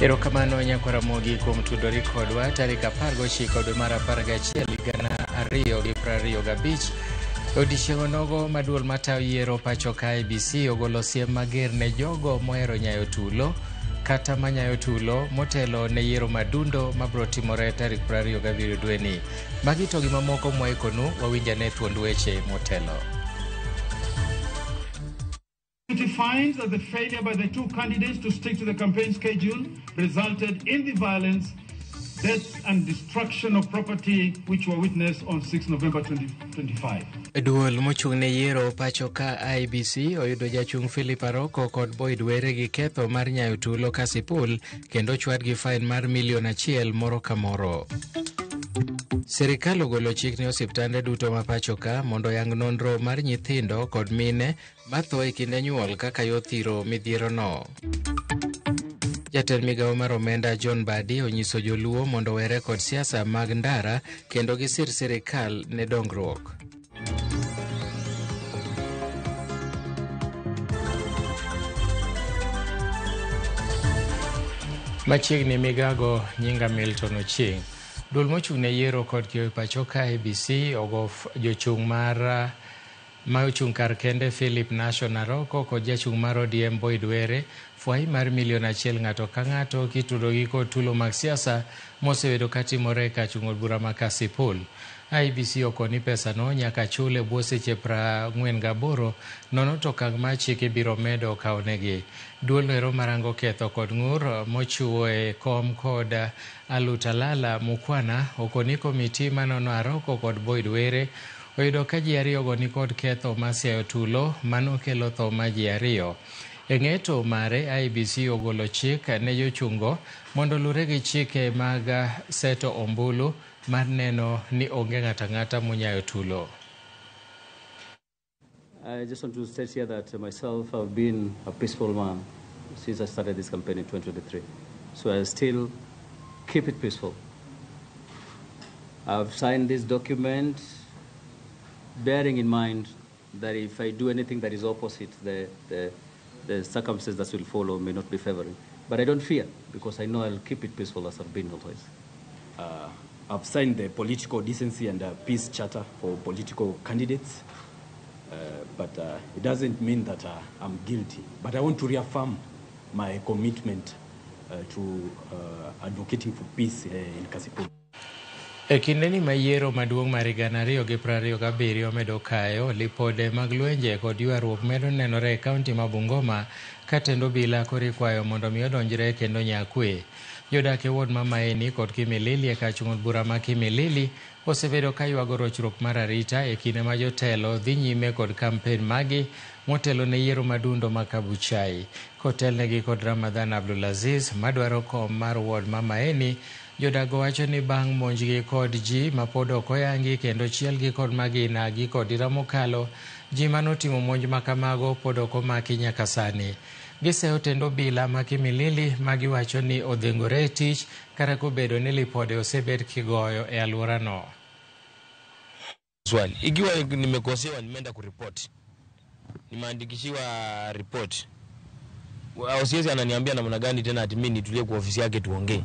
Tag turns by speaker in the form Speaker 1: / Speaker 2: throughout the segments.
Speaker 1: Erokamano nyakwaramogi kuom tudori kodwa tarik 19 dwe mar 11 2025. Odiechieng' onogo ma duol matayo yiero pacho ka IEBC ogolo siem mager ne jogo mohero nyayo tulo kata manyayo tulo motelo ne yiero madundo mabiro timore tarik 27 dweni. Magi to gi mamoko mwaikonu wawinjane thuond weche motelo.
Speaker 2: Committee finds that the failure by the two candidates to stick to the campaign schedule resulted in the violence, deaths and destruction of property which were witnessed on 6 November 2025.
Speaker 1: Duol mochung' ne yiero pacho ka IEBC oyudo jachung' Philip Aroko kod Boyd Were gi ketho mar nyayo tulo Kasipul kendo ochwadgi fain mar milion 1 moro ka moro. Sirikal ogolo chik ne osiptande duto ma pacho ka mondo oyang nonro mar nyithindo kod mine matho e kinde nyuol kaka yo thiro midhierono. Jatend migawo mar omenda John Mbadi onyiso joluo mondo owere kod siasa mag ndara kendo gisir sirikal ne dongruok. Machiegni migago nyinga Milton Ochieng. Duol mochung' ne yiero kod keyo e pacho ka IEBC ogo jochung' mar ma ochung' kar kende Philip Nashon Aroko kod jachung' mar ODM Boyd Were fwai mar milion 1 ng'ato ka ng'ato kitudogi kod tulo mag siasa mosebedo katimore e kar chung' od bura ma Kasipul. IEBC okoni pesano nyaka chul e bwo seche 48 nono to okang' mar chik ibiro medo kawnegi. Duol ero marango ketho kod ng'ur mochiwo e kom kod Alutalala Mukwana okoni komiti manono Aroko kod Boyd Were oyudo ka ji ariyogo nikod ketho mar siayo tulo mano kelo tho mar ji ariyo. E ng'eto mare IEBC ogolo chik ne jochungo mondo olure gi chike mag seto ombulu mar neno ni onge ng'ato ang'ata monyayo tulo.
Speaker 3: I just want to state here that myself, I've been a peaceful man since I started this campaign in 2023. So I still keep it peaceful. I've signed this document bearing in mind that if I do anything that is opposite, the circumstances that will follow may not be favoring. But I don't fear, because I know I'll keep it peaceful as I've been always.
Speaker 4: I've signed the Political Decency and Peace Charter for political candidates, but it doesn't mean that I'm guilty. But I want to reaffirm my commitment to advocating for peace in Kasipul.
Speaker 1: E kindeni ma yiero maduong' mar 2027 medo kayo, lipode mag lwenje kod ywaruok medo nenore e kaunti ma Bungoma ka tend obila koro ikwayo mondo mi odonjre kendo nyakwe. Jodak e ward ma Maeni kod Kimilili e kar chung' od bura ma Kimilili osebedo ka ywago rochruok mar arita e kinde ma jotelo dhi nyime kod kampen magi motelo ne yiero madundo ma Kabuchai. Kotelnegi kod Ramadhan Abdulaziz madwaro kom mar ward ma Maeni, jodago wacho ni bang' monjgi kod ji mapod ok oyangi kendo chielgi kod magina gi kod ira mokalo, ji manotimo monj makamago pod ok omaki nyaka sani. Giseyo tend obila ma Kimilili ma giwacho ni odhengore e tich kata kobedo ni lipode osebed kigoyo e alworano.
Speaker 5: Swali, ikiwa nimekosewa nimeenda kuripoti, nimeandikishiwa ripoti, OCS ananiambia namna gani tena ati mimi nitulie kwa ofisi yake tuongee?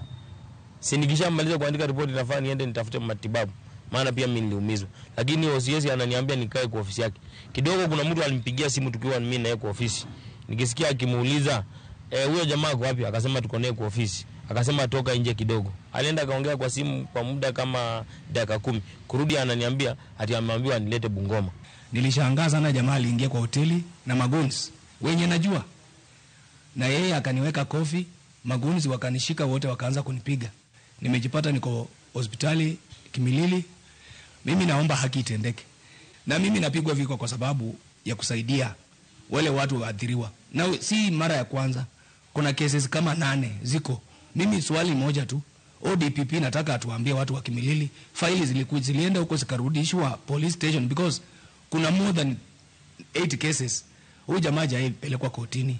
Speaker 5: Si nikishamaliza kuandika ripoti nafaa niende nitafute matibabu, maana pia mimi niliumizwa. Lakini OCS ananiambia nikae kwa ofisi yake. Kidogo kuna mtu alimpigia simu tukiwa mimi na yeye kwa ofisi. Nikisikia akimuuliza, huyo jamaa ako wapi? Akasema tuko naye kwa ofisi. Akasema toka nje kidogo. Alienda akaongea kwa simu kwa muda kama dakika 10. Kurudi ananiambia ati ameambiwa nilete Bungoma.
Speaker 6: Nilishangaa sana, jamaa aliingia kwa hoteli na magoons wenye najua. Na yeye akaniweka kofi, magoons wakanishika wote wakaanza kunipiga. Nimejipata niko hospitali Kimilili. Mimi naomba haki itendeke. Na mimi napigwa viko kwa sababu ya kusaidia wale watu waathiriwa. Na si mara ya kwanza. Kuna cases kama 8 ziko. Mimi swali moja tu, ODPP nataka atuambie watu wa Kimilili, faili zilienda huko zikarudishwa police station because kuna more than 8 cases. Huyu jamaa hajaipelekwa kotini.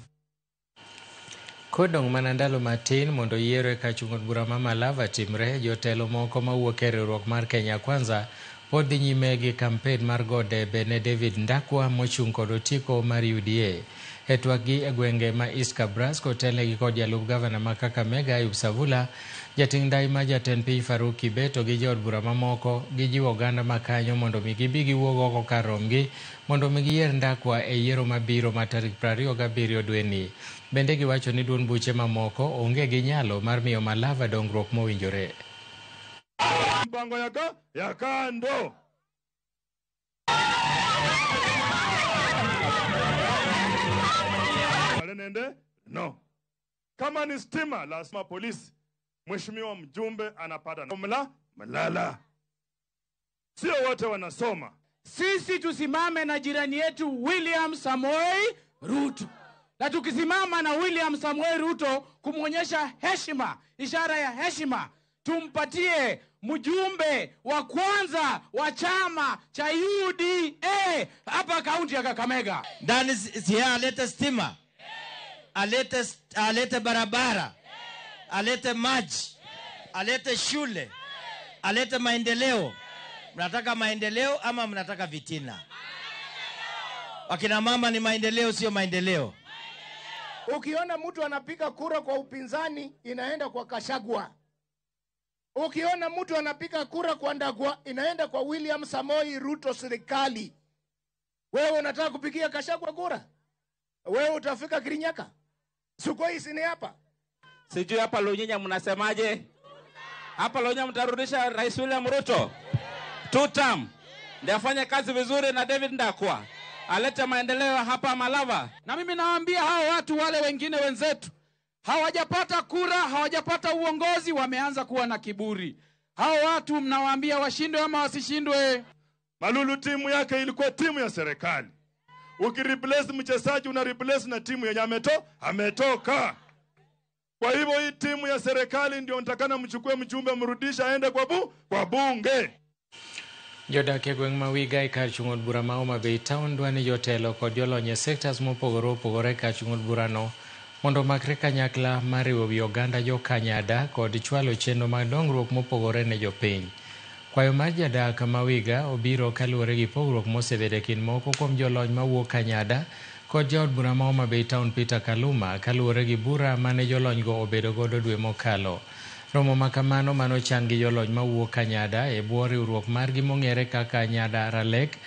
Speaker 1: Kodong' mana ndalo matin mondo yiero e kar chung' od bura ma Malava timre, jotelo moko mawuok e riwruok mar Kenya Kwanza pod dhi nyime gi kampen mar go debe ne David Ndakwa mochung' kod otiko mar UDA. E twakgi e gwenge ma East Kabras kotelnegi kod jalup gavana ma Kakamega Ayub Savula, jating' ndai ma jatend piny Faruk Kibet to gi jood bura mamoko gijiwo oganda ma kanyo mondo mi gibi giwuog oko kar romgi mondo mi giyier Ndakwa e yiero mabiro ma tarik 27 dweni. Bende giwacho ni duond buche mamoko onge gi nyalo mar miyo Malava dongruok mowinjore.
Speaker 2: Mpango ya kando. Nende no. Kama ni stima lazima polisi. Mheshimiwa mjumbe anapata mlala. Sio wote wanasoma.
Speaker 7: Sisi tusimame na jirani yetu William Samoei Ruto. Na tukisimama na William Samoei Ruto kumuonyesha heshima, ishara ya heshima, tumpatie mjumbe wa kwanza wa chama cha UDA hapa kaunti ya Kakamega.
Speaker 8: Ndani si alete stima, alete barabara, alete maji, alete shule, alete maendeleo. Mnataka maendeleo ama mnataka vitina? Wakina mama, ni maendeleo sio maendeleo?
Speaker 9: Ukiona mtu anapiga kura kwa upinzani inaenda kwa Kashagwa. Ukiona mtu anapiga kura kwa Ndagwa inaenda kwa William Samoei Ruto serikali. Wewe unataka kupigia Kashagwa kura? Wewe utafika Kirinyaka? Sukoi sini hapa.
Speaker 10: Sijui hapa Lunyenya mnasemaje? Hapa Lunyenya mtarudisha Rais William Ruto 2 term. Ndiye afanye kazi vizuri na David Ndakwa. Alete maendeleo hapa Malava.
Speaker 7: Na mimi nawaambia hao watu wale wengine wenzetu hawajapata kura, hawajapata uongozi, wameanza kuwa na kiburi. Hao watu mnawaambia washindwe ama wasishindwe?
Speaker 2: Malulu timu yake ilikuwa timu ya serikali. Ukireplace mchezaji una replace na timu yenye ametoka. Kwa hivyo hii timu ya serikali ndio nitakana mchukue mjumbe mrudisha aende kwa bunge.
Speaker 1: Jodak e gweng' ma Wiga e kar chung' od bura ma Homa Bay Town dwa ni jotelo kod jolony e sectors mopogore opogore e kar chung' od burano mondo omakre kanyakla mar riwo wi oganda jokanyada kod chwalo chenro mag dongruok mopogore ne jopiny. Kwayo mar jadak ma Wiga obiro kaluwore gi pogruok mosebedo e kind moko kuom jolony mawuok Kanyada kod jaod bura ma Homa Bay Town Peter Kaluma kaluwore gi bura mane jolonygo obedo godo dwe mokalo. Romo makamano manochan gi jolony mawuok Kanyada e bwo riwruok margi mong'ere kaka Nyada Ralek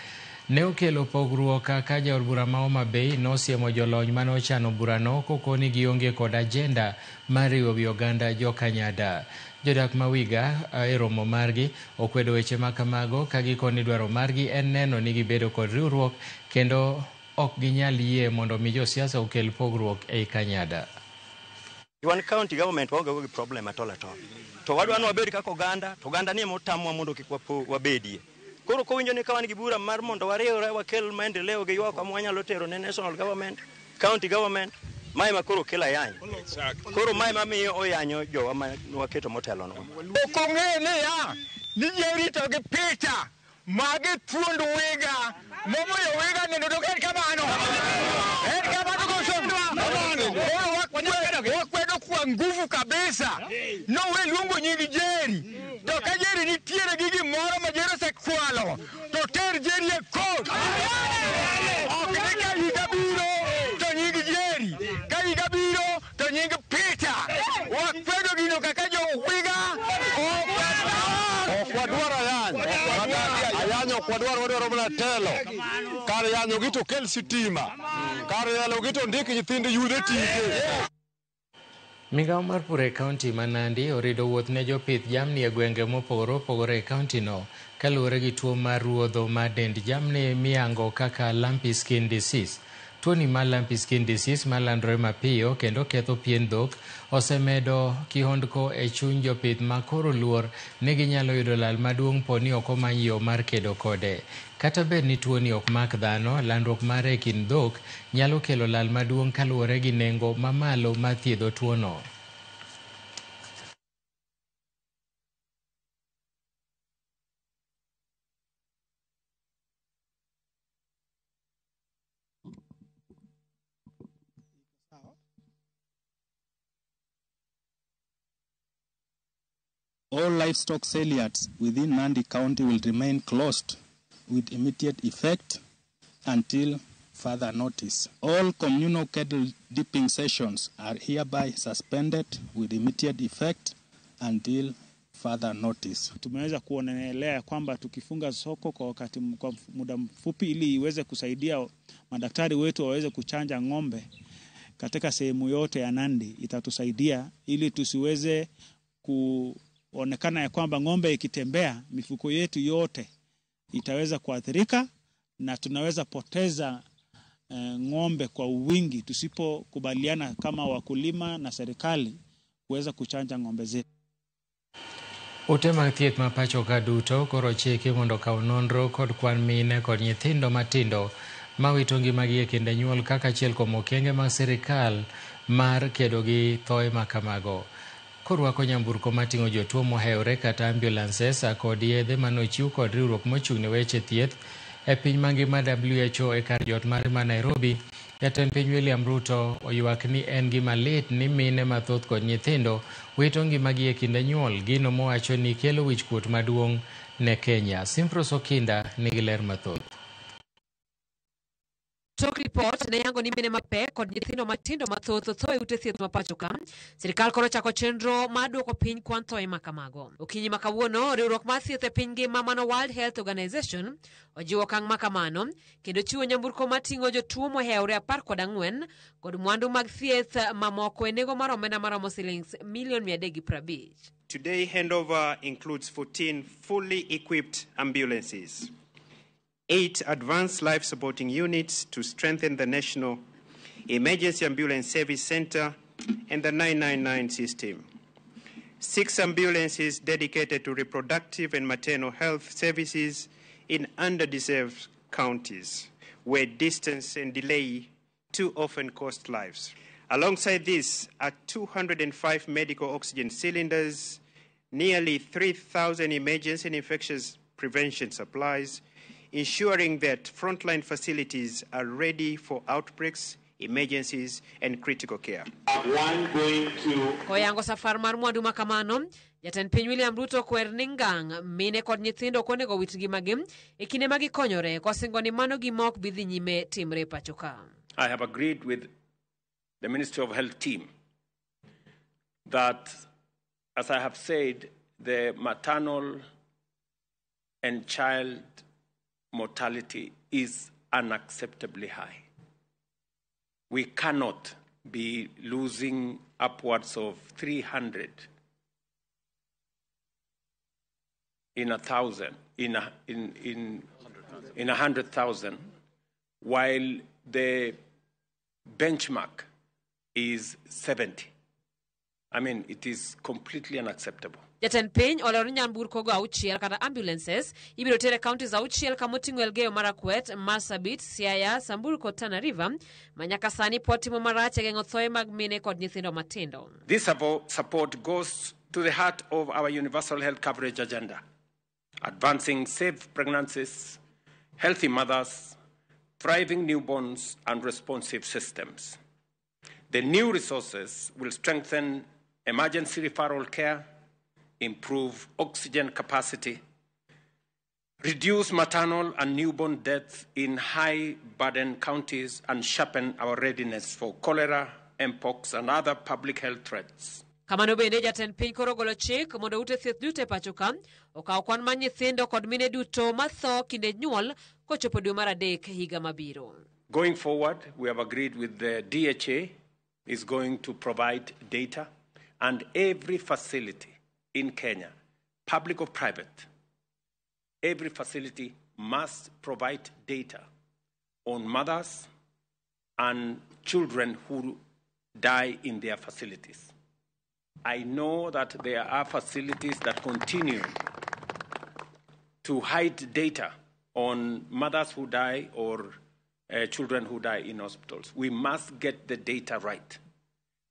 Speaker 1: ne okelo pogruok kaka jaod bura ma Homa Bay nosiemo jolony mane ochano burano kokoni gionge kod agenda mar riwo wi oganda jokanyada. Jodak ma Wiga e romo margi okwedo weche makamago ka gikoni dwaro margi en neno ni gibedo kod riwruok kendo ok ginyal yie mondo mi josiasa okel pogruok ei Kanyada.
Speaker 11: Wan county government waonge gi problem at all at all. To wadwa ni wabed kaka oganda, to oganda ni ema otamwa mondo kik wabedie. Koro kowinjo ni ka wan gi bura mar mondo wariwre wakel maendeleo gi ywak ma wanyalo tero ne national government, county government, mae ma koro kelo ayany. Koro mae mamiyo oyanyo jowa ma waketo motelonwa.
Speaker 12: Ok ong'e niya, ni Jerry to gi Peter magi thuond Wiga momiyo Wiga nindo to en kamano. En kamano koso? Koro wakwedo kwa nguvu kabisa. No we luongo nying Jerry. To ka Jerry nitiere gi gimoro ma Jerry osekwalo, to ter Jerry e court. Ok ni ka higa biro to nying Jerry, ka higa biro to nying Peter. Wakwedo gino kaka jo Wiga.
Speaker 13: Ok wadwar ayany. Ayany ok wadwar, wadwaro mana telo. Kar yanyo gi to kel sitima. Kar yalo gi to ndik nyithindo yude tije.
Speaker 1: Migawo mar pur e kaunti ma Nandi orido wuoth ne jopith jamni e gwenge mopogore opogore e kaunti no kaluwore gi tuo mar ruodho mar dend jamni miyango kaka lumpy skin disease. Tuoni mar lumpy skin disease malandore mapiyo kendo ketho pien dhok osemedo kihondko e chuny jopith ma koro luor ni ginyalo yudo lal maduong' po ni ok omany yo mar kedo kode. Kata bed ni tuoni ok mak dhano, landruok mare e kind dhok nyalo kelo lal maduong' kaluwore gi nengo mamalo mar thiedho tuono.
Speaker 14: All livestock sale yards within Nandi County will remain closed with immediate effect until further notice. All communal cattle dipping sessions are hereby suspended with immediate effect until further notice.
Speaker 15: Tumeweza kuonelea kwamba tukifunga soko kwa wakati, kwa muda mfupi, ili iweze kusaidia madaktari wetu waweze kuchanja ng'ombe katika sehemu yote ya Nandi, itatusaidia ili tusiweze kuonekana ya kwamba ng'ombe ikitembea mifuko yetu yote itaweza kuathirika na tunaweza poteza ng'ombe kwa wingi tusipokubaliana kama wakulima na serikali kuweza kuchanja ng'ombe zetu.
Speaker 1: Ute mag thieth ma pacho ka duto koro chiki mondo okaw nonro kod kwan mine kod nyithindo matindo mawito ngimagi e kinde nyuol kaka achiel kuom okenge mag sirikal mar kedo gi thoe makamago. Korwako nyamburko mating'o jotuo mohewore kata ambulances kod yedhe manochiw kod riwruok mochung' ne weche thieth e piny mangima WHO e kar jot mare ma Nairobi, Jatend piny William Ruto oywak ni en gima lit ni mine mathoth kod nyithindo wito ngimagi e kinde nyuol, gino mowacho ni kelo wichkuot maduong' ne Kenya. Simfros Okinda nigi ler mathoth.
Speaker 16: Tok ripot ne yango ni mine mapek kod nyithindo matindo mathoth tho e ute thieth ma pacho ka. Sirikal koro chako chenro mar duoko piny kwan thoe ma kamago. Okinyi ma kawuono, riwruok mar thieth e piny ngima mano World Health Organization ojiwo okang' ma kamano kendo chiwo nyamburko mating'o jotuo mohewore 14 kod mwandu mag thieth mamoko e nengo mar omenda maromo silings milion 350.
Speaker 17: Today handover includes 14 fully equipped ambulances, 8 advanced life supporting units to strengthen the National Emergency Ambulance Service Center and the 999 system, 6 ambulances dedicated to reproductive and maternal health services in underdeserved counties where distance and delay too often cost lives. Alongside this are 205 medical oxygen cylinders, nearly 3,000 emergency and infectious prevention supplies, ensuring that frontline facilities are ready for outbreaks, emergencies, and critical care.
Speaker 16: Koyango safar mar mwandu ma kamano, Jatend piny William Ruto kwer ni ngang' mine kod nyithindo ok onego wit ngimagi e kinde ma gikonyore, kosingo ni mano gima ok bi dhi nyime timre e pacho ka.
Speaker 18: I have agreed with the Ministry of Health team that, as I have said, the maternal and child mortality is unacceptably high. We cannot be losing upwards of 300 in 1,000, in 100,000, while the benchmark is 70. I mean, it is completely unacceptable.
Speaker 16: Jatend piny olero ni nyamburko go 6 kata ambulances ibiro tere counties 6 kamoting'o Elgeyo Marakwet, Marsabit, Siaya, Samburu kod Tana River ma nyaka sani pod timo marach e geng'o thoe mag mine kod nyithindo matindo.
Speaker 18: This support goes to the heart of our universal health coverage agenda, advancing safe pregnancies, healthy mothers, thriving newborns, and responsive systems. The new resources will strengthen emergency referral care, improve oxygen capacity, reduce maternal and newborn deaths in high-burden counties, and sharpen our readiness for cholera, mpox, and other public health threats.
Speaker 16: Kamano bende jatend piny koro ogolo chik mondo ute thieth duto e pacho ka okaw kwan mar nyithindo kod mine duto matho kinde nyuol kochopo dwe mar 3 higa mabiro.
Speaker 18: Going forward, we have agreed with the DHA is going to provide data, and every facility in Kenya, public or private, every facility must provide data on mothers and children who die in their facilities. I know that there are facilities that continue to hide data on mothers who die or children who die in hospitals. We must get the data right,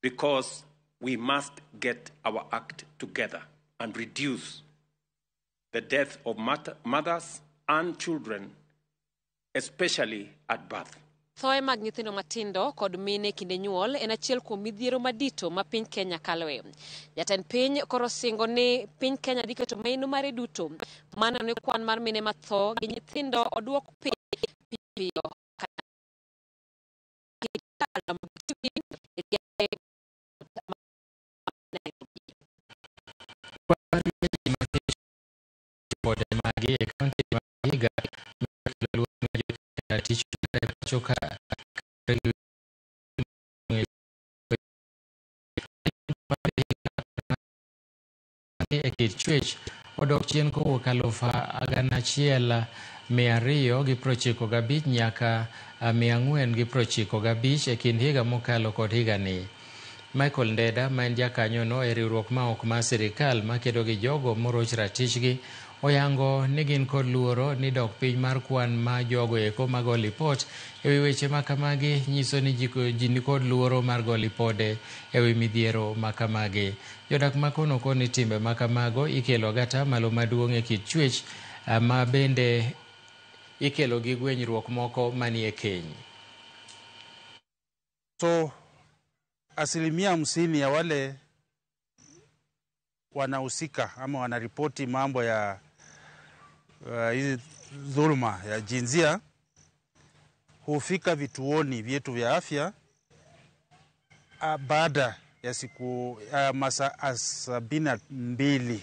Speaker 18: because we must get our act together and reduce the death of mothers and children, especially at birth.
Speaker 16: Thoe mag nyithindo matindo kod mine kinde nyuol en achiel kuom midhiero madito ma piny Kenya kaloe. Jatend piny koro singo ni piny Kenya dhi keto maino mare duto mana ni kwan mar mine matho gi nyithindo oduok piny piyo. Ramogi TV
Speaker 1: Ripode magi e kaunti ma Vihiga tich pacho ka e kit chwech odok chien kowuok 1295 nyaka 495 e kind higa mokalo kod higani. Michael Ndeda ma en jakanyono e riwruok ma ok mar sirikal makedo gi jogo moroch ratichgi oyango ni gin kod luoro ni dok piny mar kwan ma jogo eko mago lipot ewi weche makamagi nyiso ni ji nikod luoro mar go lipode ewi midhiero makamagi. Jodak makono koni timbe makamago ikelo gata malo maduong' e kit chwech ma bende ikelo gi gwenyruok moko manie keny.
Speaker 19: So 50% ya wale wanahusika ama wanaripoti mambo ya hizi dhuluma ya jinsia hufika vituoni vyetu vya afya baada ya siku masaa 72.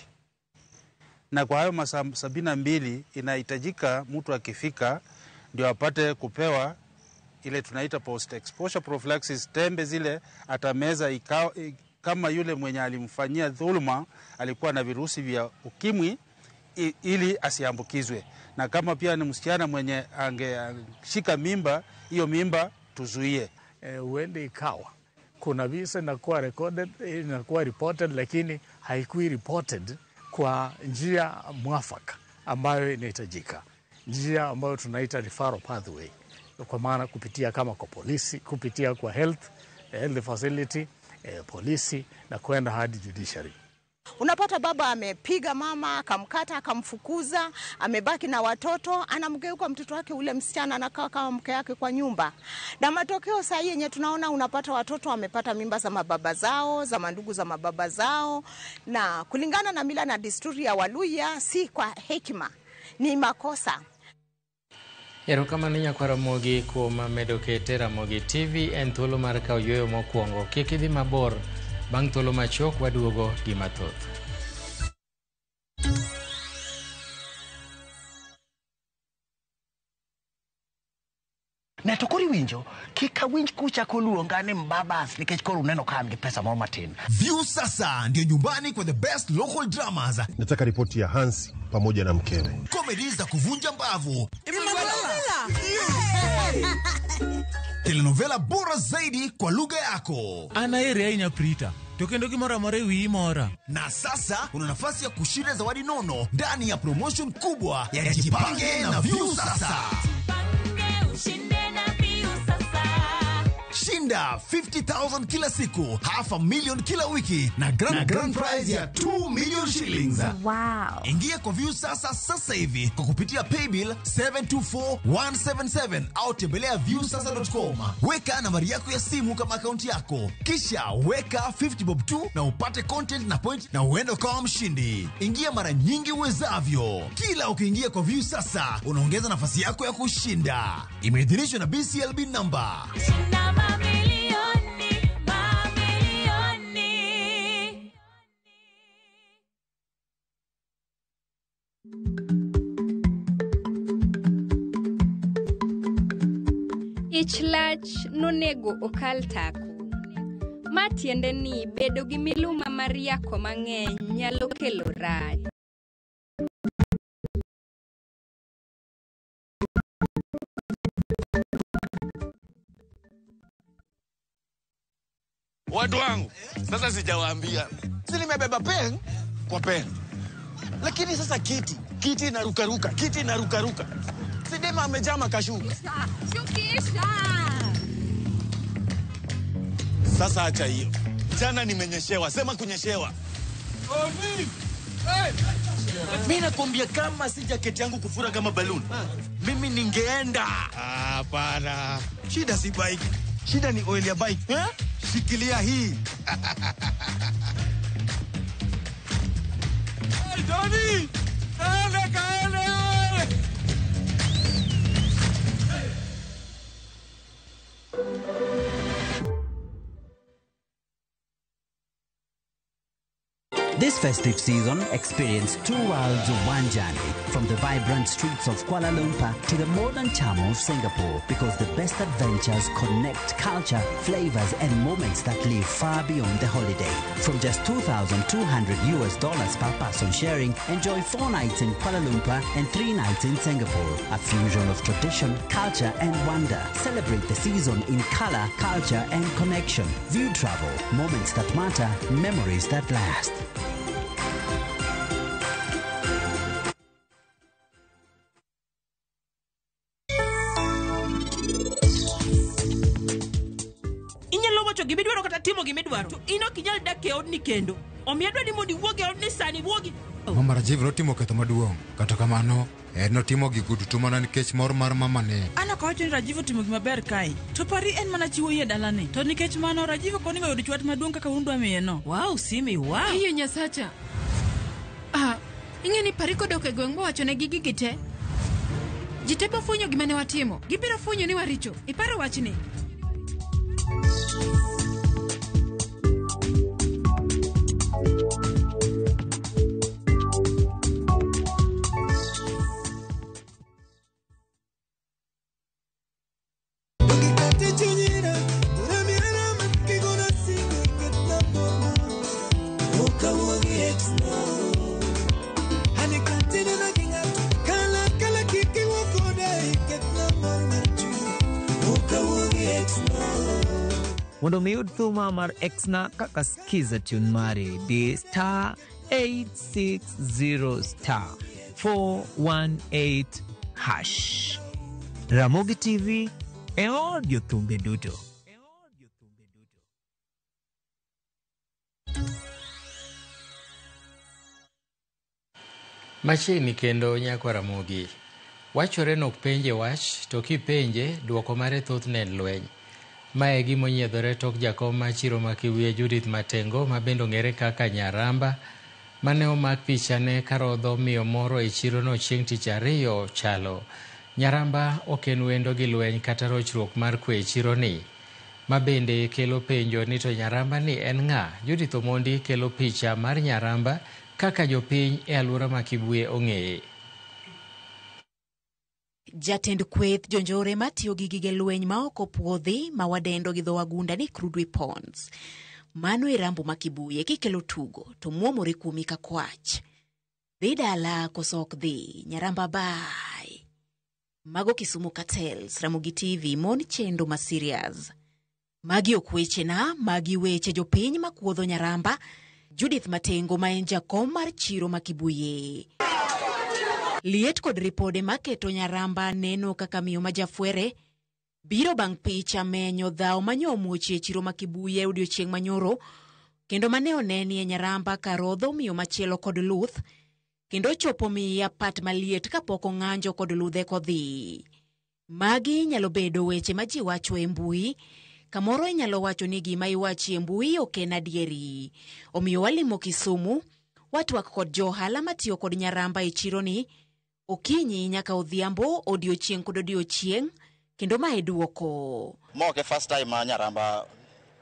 Speaker 19: Na kwa hayo masaa 72 inahitajika mtu akifika ndio apate kupewa ile tunaita post exposure prophylaxis, tembe zile atameza kama yule mwenye alimfanyia dhuluma alikuwa na virusi vya ukimwi ili asiambukizwe, na kama pia ni msichana mwenye angeshika mimba, hiyo mimba tuzuie.
Speaker 20: Uende ikawa kuna visa inakuwa recorded, inakuwa reported, lakini haikui reported kwa njia mwafaka ambayo inahitajika, njia ambayo tunaita referral pathway, kwa maana kupitia kama kwa polisi, kupitia kwa health facility, polisi na kwenda hadi judiciary.
Speaker 21: Unapata baba amepiga mama, akamkata, akamfukuza, amebaki na watoto, anamgeuka mtoto wake ule msichana anakaa kama mke yake kwa nyumba. Na matokeo saa hii yenye tunaona, unapata watoto wamepata mimba za mababa zao, za mandugu za mababa zao, na kulingana na mila na desturi ya Waluya si kwa hekima, ni makosa.
Speaker 1: Erokamano nyakwa Ramogi kuom medo kete Ramogi TV en thuolo mar kawo yueyo mokwongo. Kik idhi mabor, bang' thuolo machuok waduogo gi mathoth.
Speaker 22: Ne to koro iwinjo, kik awinj kuchako luonga ni mbabas nikech koro uneno ka an gi pesa moro matin.
Speaker 23: View sasa ndio nyumbani kwa the best local dramas.
Speaker 13: Nataka ripoti ya Hansi pamoja na mkewe.
Speaker 23: Comedy za kuvunja mbavu. Telenovela bora zaidi kwa lugha yako.
Speaker 24: Anaere ahinya Prita. To kendo gimoro amora e wiyi mora.
Speaker 23: Na sasa una nafasi ya kushinda zawadi nono ndani ya promotion kubwa ya Jipange na View Sasa. Shinda 50,000 kila siku, 500,000 kila wiki na grand prize ya 2 million shillings.
Speaker 25: Wow.
Speaker 23: Ingia kwa View Sasa sasa hivi kwa kupitia paybill 724177 au tembelea viewsasa.com. Weka nambari yako ya simu kama akaunti yako, kisha weka 50 bob tu na upate content na point na uende ukawa mshindi. Ingia mara nyingi uwezavyo. Kila ukiingia kwa View Sasa unaongeza nafasi yako ya kushinda. Imeidhinishwa na BCLB number.
Speaker 26: Ich lach nonego okal tako. Ma tiende ni bedo gi miluma mar yako mang'eny nyalo kelo rach.
Speaker 27: Watu wangu, sasa sijawaambia. Si nimebeba pen kwa pen. Lakini sasa kiti inarukaruka, kiti inarukaruka. Sidema amejaa makashuka.
Speaker 26: Shukisha.
Speaker 27: Sasa acha hiyo. Jana nimenyeshewa, sema kunyeshewa. Mimi nakwambia kama si jaketi yangu kufura kama balloon, mimi ningeenda. Hapana. Shida si bike. Shida ni oil ya bike. Eh? Shikilia hii. Hey, Johnny! Kaele, kaele! Hey.
Speaker 3: This festive season, experience two worlds, one journey. From the vibrant streets of Kuala Lumpur to the modern charm of Singapore, because the best adventures connect culture, flavors, and moments that live far beyond the holiday. From just $2,200 US per person sharing, enjoy 4 nights in Kuala Lumpur and 3 nights in Singapore. A fusion of tradition, culture, and wonder. Celebrate the season in color, culture, and connection. View Travel, moments that matter, memories that last.
Speaker 4: Inyalo wacho gimidwaro kata timo gimidwaro to in ok inyal dak e odni kendo. Omiyo adwa ni mondo iwuog e odni sani, wuogi.
Speaker 5: Mama Rajiv notimo ketho maduong'. Kata kamano, en notimo gigo duto mana nikech mor mar mamane.
Speaker 6: An ok awacho ni Rajiv otimo gima ber kae. To pari en mana chiwo yie dalane. To nikech mano Rajiv ok onego yud chwat maduong' kaka un dwa miye no.
Speaker 4: Wow, Simi, wow.
Speaker 8: Iyo Nyasacha. Ah, ing'e ni pari kodok e gweng' mowachone gi gigi te. Ji te bo fwenyo gima ne watimo. Gibiro fwenyo ni waricho. Iparo wachni?
Speaker 9: Mondo mi yud thuma mar Exna kaka skiza tune mari di star 860 star 418 hash. Ramogi TV e od jothumbe duto.
Speaker 1: Machiegni kendo nyakwa Ramogi. Wachore nok penje wach to kipenje duoko mare thothne en lweny. Mae gima onyiedhore tok jakom mar chiro ma Kibuye Judith Matengo ma bende ong'ere kaka Nyaramba mane omak pichane karodho miyo moro e chirono chieng' tich ariyo chalo. Nyaramba ok en wendo gi lweny kata rochruok mar kwe e chironi. Ma bende kelo penjo ni to Nyaramba ni en ng'a? Judith Omondi kelo picha mar Nyaramba kaka jopiny e alwora ma Kibuye ong'eye.
Speaker 25: Jatend kweth jonjore matiyo gi gige lweny ma ok opuodhi ma wadendo gi dho wagunda ni crude weapons. Mano e rambo ma Kibuye kikelo tugo to muomore kuomi ka kwach. Dhi dala koso ok dhi, Nyaramba bai. Mago Kisumu Cartels, Ramogi TV, mon chendo ma serious. Magi ok wechena, magi weche jopiny makuodho Nyaramba. Judith Matengo ma en jakom mar chiro ma Kibuye. Liet kod ripode maketo Nyaramba neno kaka miyo ma jafwere biro bang' picha menyo dhawo manyo omuochi e chiro ma Kibuye odiochieng' manyoro kendo mane oneni e Nyaramba karodho miyo machielo kod luth kendo chopo miye apat maliet kapok ong'anjo kod ludhe kodhi. Magi nyalo bedo weche ma ji wacho e mbui. Kamoro inyalo wacho ni gima iwachi e mbui ok en adieri. Omiyo walimo Kisumu, watwak kod johala matiyo kod Nyaramba e chironi okinyi nyaka odhiambo, odiochieng' kod odiochieng', kendo mae duoko.
Speaker 28: Ma ok e first time ma Nyaramba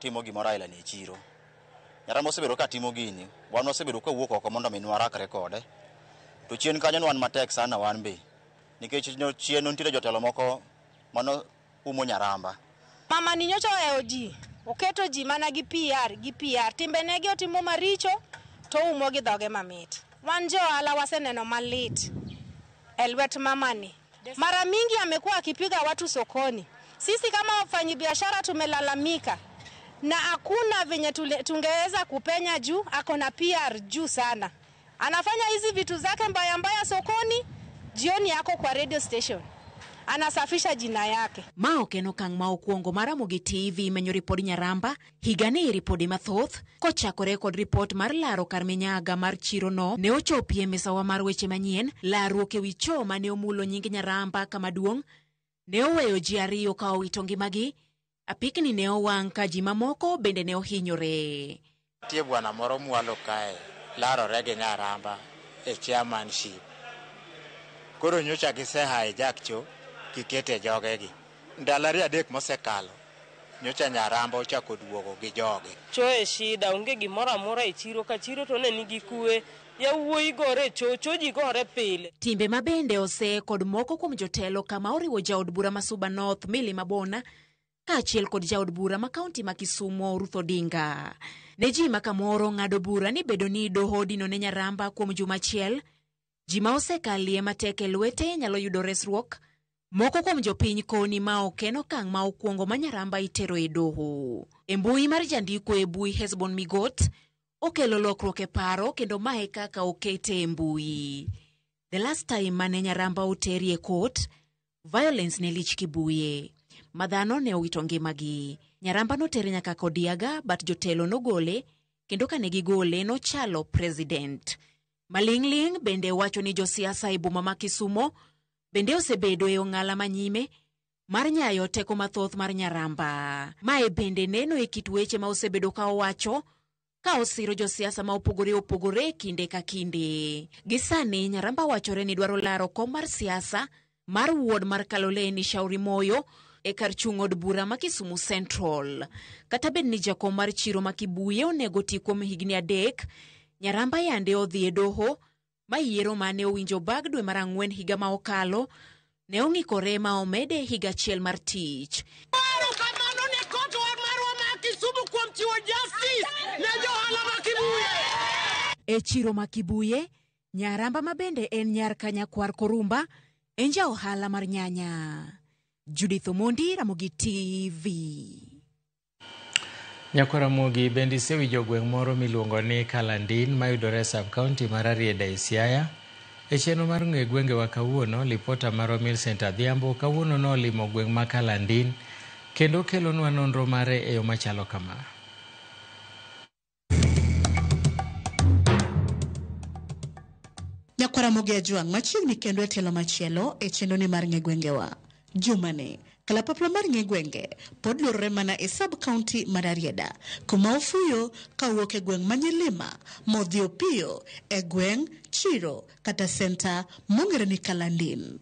Speaker 28: timo gimoro aila ni e chiro. Nyaramba osebedo ka timo gini, wan wasebedo ka wuok oko mondo mi warakre kode. To chien kanyo wan matek sana wan be. Nikech chien nitiere jotelo moko mano umo Nyaramba.
Speaker 29: Mama ni nyocha ohewo ji, oketo ji mana gi PR, gi PR. Timbenegi otimo maricho to oumo gi dhoge mamit. Wan jo ohala waseneno malit e lwet mamani. Mara mingi amekuwa akipiga watu sokoni. Sisi kama wafanyabiashara tumelalamika na hakuna venye tungeweza kupenya juu, ako na PR juu sana. Anafanya hizi vitu zake mbaya mbaya sokoni, jioni yako kwa radio station. Anasafisha jina yake.
Speaker 25: Ma ok en okang' ma okwongo mar Ramogi TV menyo ripod Nyaramba, higani ripode mathoth, kochakore kod ripot mar laro kar minyaga mar chirono ne ochopi e misawa mar weche manyien, larruok ewi choo mane omulo nying Nyaramba kama duong' ne oweyo ji ariyo ka owito ngimagi, apikni ne owang' ka ji mamoko bende ne ohinyore.
Speaker 30: Nitie bwana moro mwalo kae larore gi Nyaramba e chairmanship. Koro nyocha gise hijack cho gikete jogegi. Ndalo 3 mosekalo, Nyocha Nyaramba ochako duogo gi joge.
Speaker 2: Choo e shida, onge gimoro amora e chiro ka chiro to ne nigi kwe. Yawuoyi gore cho, cho ji gore pile.
Speaker 25: Timbe ma bende ose kod moko kuom jotelo kama oriwo jaod bura ma Suba North Millie Mabona kaachiel kod jaod bura ma kaunti ma Kisumo Ruth Odinga. Ne ji ma kamoro ng'ado bura ni bedo ni doho odino ne Nyaramba kuom juma achiel, ji ma osekalie matek e lwete nyalo yudo resruok. Moko kuom jopiny koni ma ok en okang' ma okwongo ma Nyaramba itero e doho. E mbui mar jandiko e bui Hesbon Migot okelo lokruok e paro kendo mae kaka okete e mbui. The last time mane Nyaramba oteri e court, violence ne lich Kibuye. Ma dhano ne owito ngimagi. Nyaramba notere nyaka Kodiaga but jotelo nogole kendo kane gigole nochalo president. Maling'ling' bende wacho ni josiasa e boma ma Kisumo bende osebedo e ong'ala manyime mar nyayo teko mathoth mar Nyaramba. Mae bende neno e kit weche ma osebedo ka owacho ka osiro josiasa ma opogore opogore kinde ka kinde. Gi sani Nyaramba wachore ni dwaro laro kom mar siasa mar wuod mar Kaloleni Shauri Moyo e kar chung' od bura ma Kisumu Central. Kata bed ni jakom mar chiro ma Kibuye onego ti kuom higni 3, Nyaramba yande odhi e doho ma yiero mane owinjo bag dwe mar 4 higa ma okalo ne ong'ikore ma omede higa achiel mar tich.
Speaker 7: Erokamano ne kot marwa ma Kisumu kuom chiwo justice ne johala ma Kibuye.
Speaker 25: E chiro ma Kibuye, Nyaramba ma bende en nyar Kanyakwar Korumba en ja ohala mar nyanya. Judith Omondi, Ramogi TV.
Speaker 1: Nyakwar Ramogi bende isewinjo gweng' moro miluongo ni Kalandin mayudore e sub-county mar Rarieda e Siaya. E chenro mar ng'e gwengewa kawuono, lipota marwa Millicent Adhiambo kawuono nolimo gweng' ma Kalandin kendo kelonwa nonro mare e yo machalo kama.
Speaker 10: Nyakwar Ramogi Ajwang' machiegni kendo e tielo machielo e chenro ni mar ng'e gwengewa. Jumani, kalapapla mar ng'e gwenge pod luorore mana e sub-county mar Rarieda, kuma ofuyo kawuok e gweng' ma Nyilima modhi opiyo e gweng' Chiro kata senta mong'ere ni Kalandin.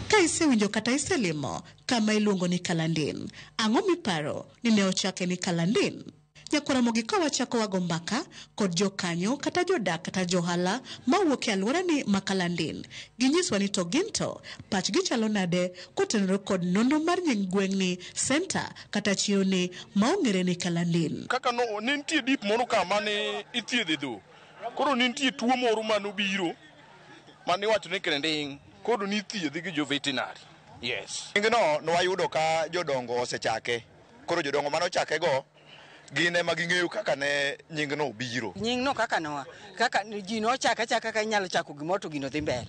Speaker 10: Ka isewinjo kata iselimo kama iluongo ni Kalandin, ang'o miparo ni ne ochake ni Kalandin? Nyakwar Ramogi ka wachako wago mbaka kod jokanyo kata jodak kata johala mawuok e alworani ma Kalandin, ginyiswa ni to gin to pachgi chalo nade kotenore kod nonro mar nying gweng'ni, senta kata chironi ma ong'ere ni Kalandin.
Speaker 11: Kaka no, ne nitie dip moro ka mane ithiedhe dhok. Koro ne nitie tuo moro manobiro mane iwacho ni krending', koro nithiedhe gi jo veterinary. Yes.
Speaker 12: Nyingno nwayudo ka jodongo osechake. Koro jodongo mane ochake go gin ema ging'eyo kaka ne nyingno obiro.
Speaker 14: Nyingno kaka noa, kaka ji nochake achaka kaka inyalo chako gimoro to gino dhi mbele.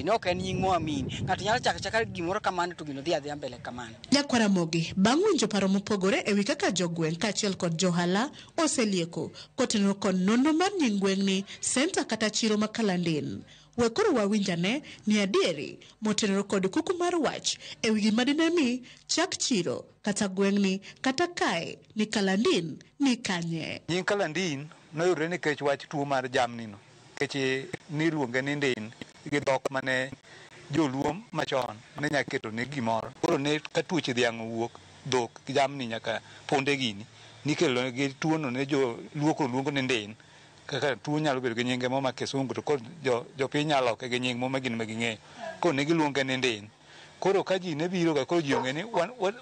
Speaker 14: Ne ok en nying moamini. Ng'ato nyalo chako achaka gimoro kamano to gino dhi adhiya mbele kamano.
Speaker 10: Nyakwar Ramogi, bang' winjo paro mopogore ewi kaka jogweng' kaachiel kod johala oselieko kotenore kod nonro mar nying gweng'ni, senta kata chiro ma Kalandin. We koro wawinjane ni adieri motenore kod kuku mar wach ewi gima dine mi chak chiro kata gweng'ni kata kae ni Kalandin ni kanye.
Speaker 15: Nying Kalandin noyudore nikech wach tuo mar jamni no. Nikech niluonge ni ndin gi dhok mane joluo machon ne nyaka keto ne gimoro. Koro ne ka tuoche dhiang' owuok, dhok gi jamni nyaka punde gini, nikelo gi tuono ne joluo koro luongo ni ndin. Kaka tuo nyalo bedo gi nyinge moro ma kisungu to koro jopiny nyalo loke gi nying moro ma gin ma ging'eyo. Koro ne giluonge ni ndin. Koro ka ji ne biro ga koro ji ong'e ni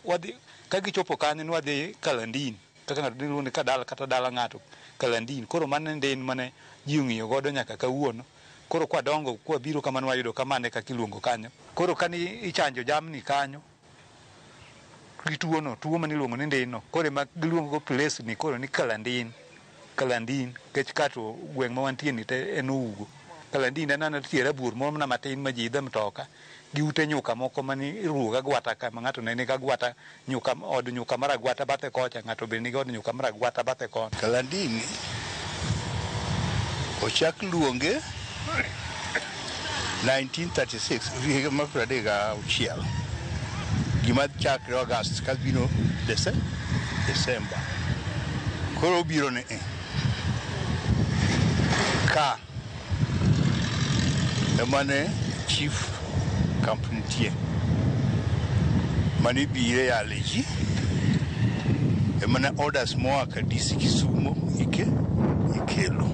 Speaker 15: wadhi ka gichopo kanyo ni wadhi Kalandin. Kaka ng'ato niluongo ni kadala kata dala ng'ato Kalandin. Koro mano ndin mane ji ong'iyo godo nyaka kawuono. Koro kwadongo kwabiro kamano wayudo kamano e kaka iluongo kanyo. Koro kane ichanjo jamni kanyo gi tuono, tuo mane iluongo ni ndin no, koro ema giluongo go place ni koro ni Kalandin. Kalandin, nikech kato gweng' ma wantie ni te en Ougo. Kalandin en aneno tie rabuor moro mana matin ma ji idhe mtoka gi ute nyuka moko mane iruwo gi agwata ka ma ng'ato ne nigi agwata nyuka, od nyuka mar agwata bathe kocha, ng'ato be nigi od nyuka mar agwata bathe kono.
Speaker 16: Kalandin ochak luonge 1936, higa mar 36. Gima chakre August ka biro December. Koro obiro ni ka emane chief camp nitie. Mane ibire yale ji emane orders moa ka DC Kisumo ikelo.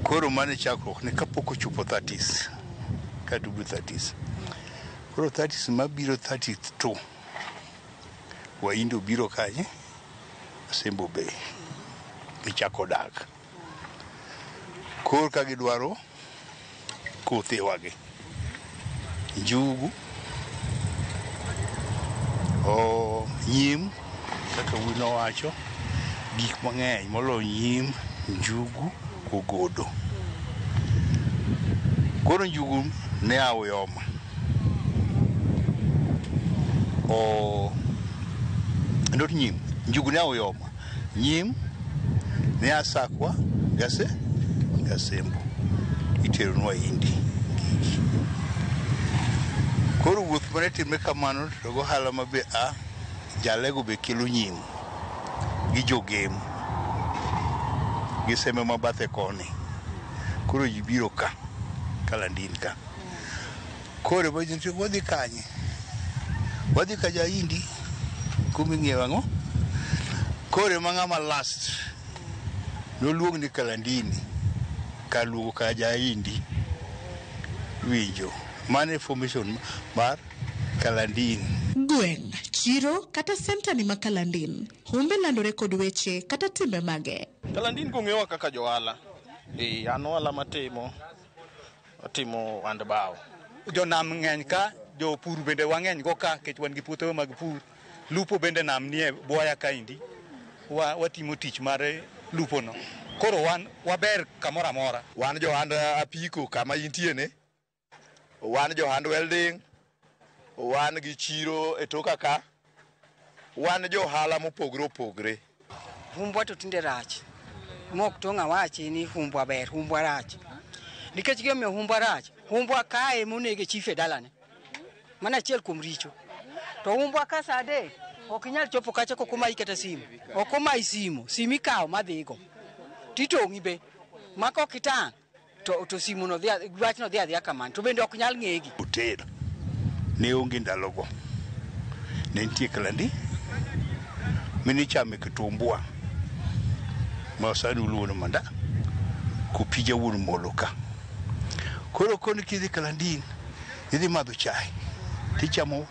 Speaker 16: Koro mane chakruok ne kapok ochopo 30s katugo 30s. Koro 30s mabiro 32 Wahindi obiro kanye Osembo Bay gichako dak. Koro ka gidwaro kothewagi njugu o nyim kaka wuoyi nowacho gik mang'eny moloyo nyim njugu ogodo. Koro njugu ne a Uyoma o not nyim njugu ne a Uyoma nyim ne a Sakwa gase Gasembo iteronwa Wahindi gigi. Koro wuoth mane timre kamano to gohala ma be a jalego be kelo nyim gi jogem gi seme ma bathe koni. Koro ji biro ka Kalandin ka. Koro wadhi kanye? Wadhi ka Jahindi kuma ing'iewo ang'o? Koro ema ng'ama last noluong ni Kalandini kar luongo ka Jahindi. Winjo. Mano e formation mar Kalandin.
Speaker 10: Gweng', chiro kata senta ni ma Kalandin. Humbe landore kod weche kata timbe mage.
Speaker 11: Kalandin kong'ewa kaka johala. An ohala matimo, atimo ohand bao.
Speaker 15: Jonam ng'eny ka, jopur bende wang'eny go ka nikech wan gi puothe mag pur. Lupo bende nam nie bwoya kaendi. Watimo tich mar lupo no. Koro wan waber kamoro amora.
Speaker 12: Wan johand apiko kama intie ne, wan johand welding, wan gi chiro e toka ka, wan johala mopogre opogre.
Speaker 14: Humbwa to tinde rach. Mok tong' awachi ni humbwa ber, humbwa rach. Nikech gimomiyo humbwa rach, humbwa kae monego chief e dalane. Mano achiel kuom richo. To humbwa ka sa 3 ok inyal chopo kacha kok omayi kata simu. Ok omayi simu, simu ikawo madhigo. Titong'i be. Ma kok itang' to simu no dhi wachno dhi adhiya kamano. To bende ok nyal ng'egi.
Speaker 16: Hotel ne onge ndalogo. Ne nitie Kalandi minichame kitumbua ma sani uluongo ni manda kopija wuon molo ka. Koro koni kidhi Kalandin idhi madho chai tichamo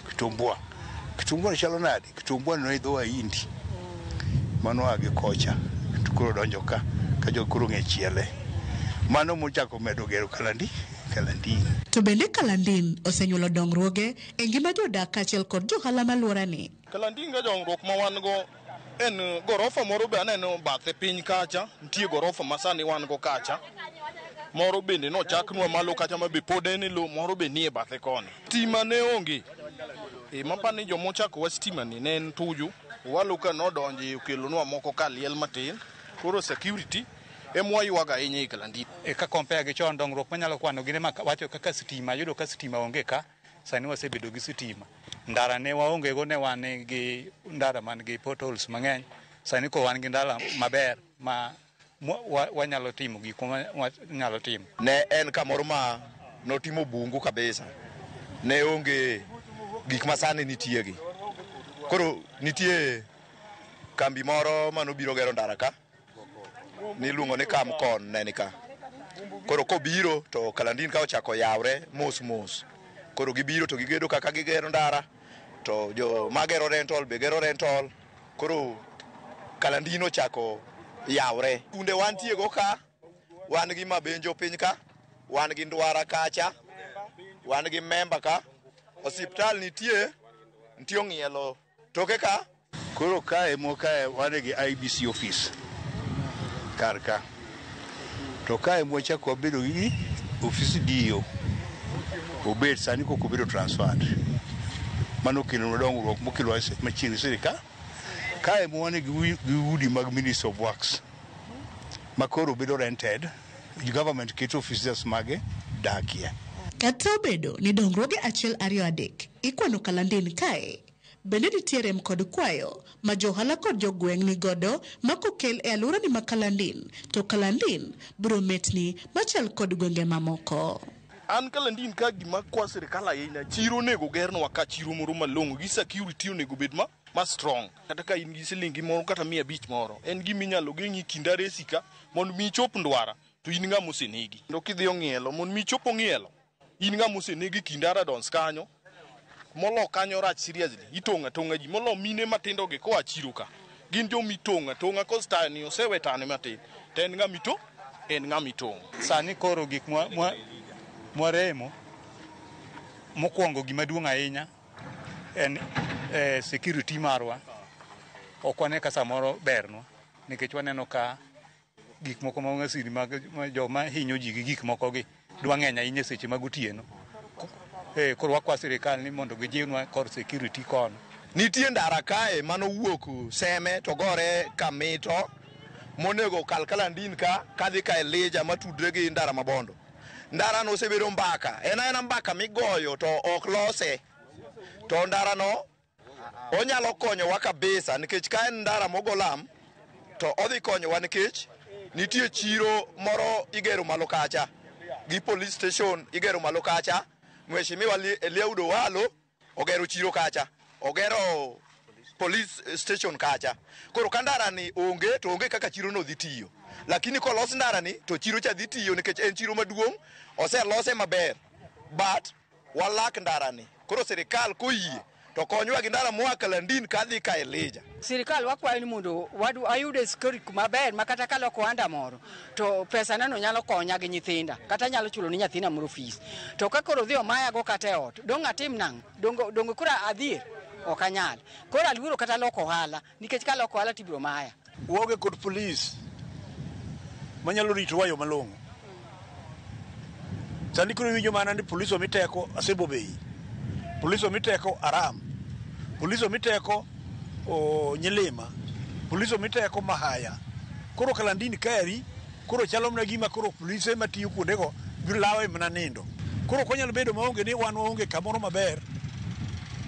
Speaker 16: kitumbua. Kitumbua chalo nade? Kitumbua no e dho Wahindi mano a gi kocha to koro donjo ka jo koro ng'e chiele. Mano mochako medo gero Kalandin.
Speaker 10: To bende Kalandin osenyuolo dongruoge e ngima jodak kaachiel kod johala maluorani.
Speaker 11: Kalandin ga dongruok ma wan go en gorofa moro be aneno bathe piny kacha, nitie gorofa ma sani wan go kacha. Moro bende nochaknwa malo kacha ma be pod en e lowo, moro be nie bathe koni. Stima ne onge. Mapani jomochako wa stima ni ne en Tuju. Owalo ka nodonje okelonwa moko ka liel matin. Koro security emwa ywago ahinya e Kalandin.
Speaker 15: Ka compare gi chon dongruok manyalo kwano gin ema wacho kaka sitima, yudo ka sitima onge ka, sani wasebedo gi sitima. Ndara ne waonge go ne wan gi ndara man gi potholes mang'eny. Sani koro wan gi ndara maber ma wanyalo timo gik ma wanyalo timo.
Speaker 12: Ne en kamoro ma notimo bungu kabisa. Ne onge gik ma sani nitie gi. Koro nitie kambi moro manobiro gero ndara ka, niluongo ni Kamcon ne ni ka. Koro kobiro to Kalandin ka ochako yawre mos mos. Koro gibiro to gigedo kaka gigero ndara, to jo magero rental be gero rental. Koro Kalandin ochako yawre. Kunde wantie go ka, wan gi Mabenjo piny ka, wan gi Ndwara kacha, wan gi Memba ka, osiptal nitie, nitie ong'ielo toke ka.
Speaker 16: Koro kae mokae wan gi IBC office kar ka. To kae mwachako wabedo gi ofis DO. Obet sani kok obedo transferred. Mano okelonwa dongruok mokelo machiegni sirikal. Kae mwan gi udi mag Ministry of Works ma koro bedo rented. Government keto officers mage dakie.
Speaker 10: Kata obedo ni dongruoge 1, 2, 3 ikwano Kalandin kae, Bende nitie rem kod kwayo ma johala kod jogweng' ni godo ma kokel e alworani ma Kalandin, to Kalandin biro metni machal kod gwenge mamoko.
Speaker 11: An Kalandin ka gima kwa sirikal ahinya, chiro onego gernwa ka chiro moro malong'o gi security onego bed ma strong. Kata ka in gi silingi moro kata 500 moro, en gima inyalo geng'i kind Aresi ka mondo mi ichop Ndwara to in ng'ama osenegi. Kendo kidhi Ong'ielo mondo mi ichop Ong'ielo, in ng'ama osenegi kind Aradons kanyo. Molo kanyo rach seriously, itong'o atong'a ji, molo mine matindo gi koa chiro ka. Gin joma itong'o atong'a cause tani osewe tani matin, to en ng'ama ito, en ng'ama itong'o.
Speaker 15: Sani koro gik mwaremo mokwongo gima duong' ahinya en security marwa. Ok wane ka samoro bernwa nikech waneno ka gik moko ma masiri mag joma hinyo ji gi gik moko gi dwa ng'eny ahinya seche mag otieno. Koro wakwa sirikal ni mondo gijiwnwa kor security kono.
Speaker 12: Nitie ndara kae manowuok Seme to gore Kamito monego kal Kalandin ka kadhi ka Elija matudre gi ndara Mabondo. Ndara no osebedo mbaka, en aena mbaka migoyo to ok lose. To ndara no onyalo konyowa kabisa nikech ka en ndara mogo lam to odhi konyowa nikech nitie chiro moro igero malo kacha gi police station igero malo kacha. Mheshimiwa Eliud Owalo ogero chiro kacha, ogero police station kacha. Koro ka ndara ni onge to onge kaka chiro no dhi tiyo. Lakini kolos ndara ni to chiro cha dhi tiyo nikech en chiro maduong', oselose maber. But walak ndara ni. Koro sirikal koyie to konywa gi ndara moa Kalandin kadhi ka Elija.
Speaker 14: Sirikal wakwayo ni mondo ayude security maber ma kata kaloko ohanda moro to pesa nano nyalo konya gi nyithinda kata nyalo chulo ni nyathina moro fees. To ka koro odhi omayago kata e ot, dong' atim nang'o? Dong' koro adhier? Ok anyal. Koro aluoro kata loko ohala nikech kaloko ohala tibiro maya.
Speaker 16: Waonge kod polis manyalo ritowa e yo malong'o. Sani koro iwinjo mana ni polis omi teko Asembo Bay, polis omi teko Aram, polis omi teko Nyilima, polis omi teko Mahaya. Koro Kalandin kaeri, koro chalo mana gima koro polise matiyo kuondego biro lawe mana nindo. Koro ok wanyal bedo maonge ni wan waonge kamoro maber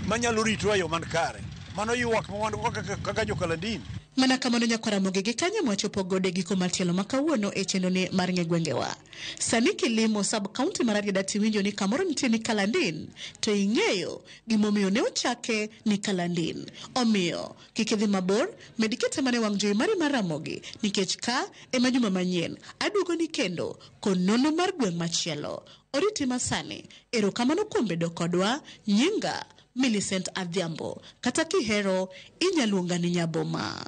Speaker 16: manyalo ritowa e yo man kare. Mano ywak ma wan go kaka jo Kalandin.
Speaker 10: Mana kamano nyakwara Ramogi gi kanyo mwachopo godo e giko mar tielo ma kawuono e chenro ni mar ng'e gwengewa. Sani kilimo sub county mar Rarieda tiwinjo ni kamoro nitie ni Kalandin, to ing'eyo gimomiyo ne ochake ni Kalandin. Omiyo, kik idhi mabor, med kete mana e wang' jowi mari mar Ramogi, nikech ka ema juma manyien aduogo ni kendo konono mar gweng' machielo. Oriti masani, erokamano kuom bedo kodwa, nyinga Millicent Adhiambo, kata kihero inyaluonga ni Nyaboma.